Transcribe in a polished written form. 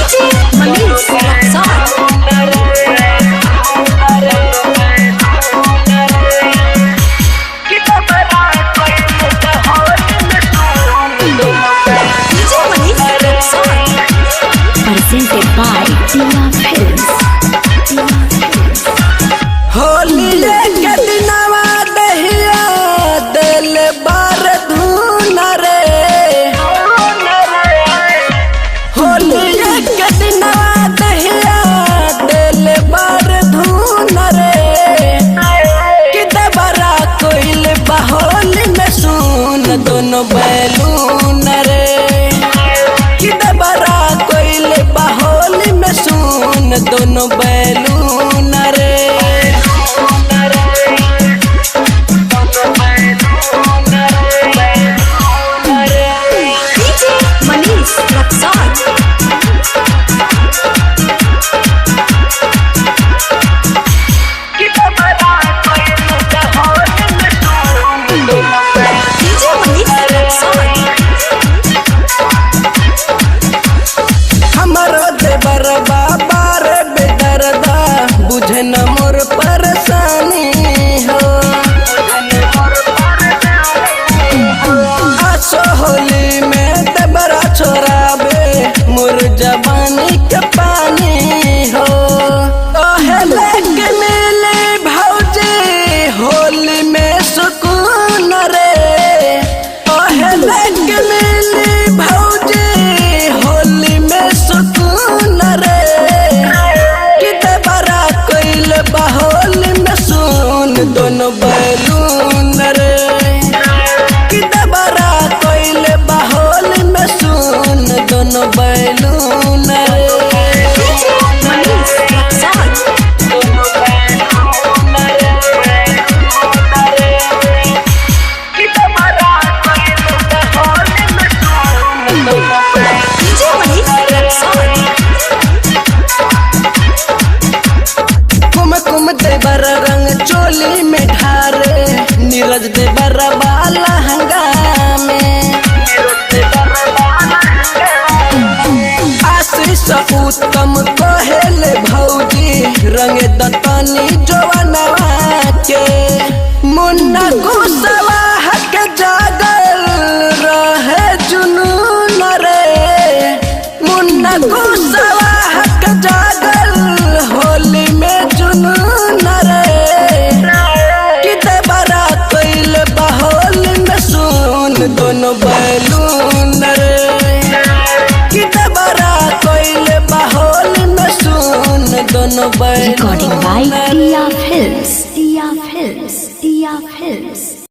DJ Manish Raxaul. DJ Manish Raxaul. Presented by Tia Films. Tia Films. Holi के दिनवा दहिया दिल बार धून रे। होली के दिनवा दहिया दिल बार धून रे। कि दबरा कोइल बहोली में सुन दोनों बैलून रे। कि दबरा कोइल बहोली में सुन दोनों बैलून रे। DJ Manish Raxaul. DJ Manish Raxaul. हमरो देवर बाबा रे बेदर्दा बुझे न मोर परेशानी हो। आसो होली में देवरा छोराबे मोर जवानी के पानी हो। ओहे लेके मिले भौजी होली में सुकून रे। ओहे लेके मिली भौजी होली में सुकून रे। कि देवरा कोइल बहोली में सुन दोनों बैलून रे। कि देवरा कोइल बहोली में सुन दोनों बैलून रे। DJ Manish Raxaul. DJ Manish Raxaul. कुम कुम देवर रंग चोली में ढारे नीरज देवर बाला हंगामे। आशीष उत्तम कहेले भौजी रंग दतनी जवानवा के। मुन्ना कुशवा हक जागल रहे जुनून रे। मुन्ना कुशवा हक जागल होली में जुनून रे। कि देवरा कोइल बहोल में सुन दोनों बैलून रे। कि देवरा कोइल बहोल में सुन दोनों Recording by balloon रे। Tia Films. Tia Films. Tia Films.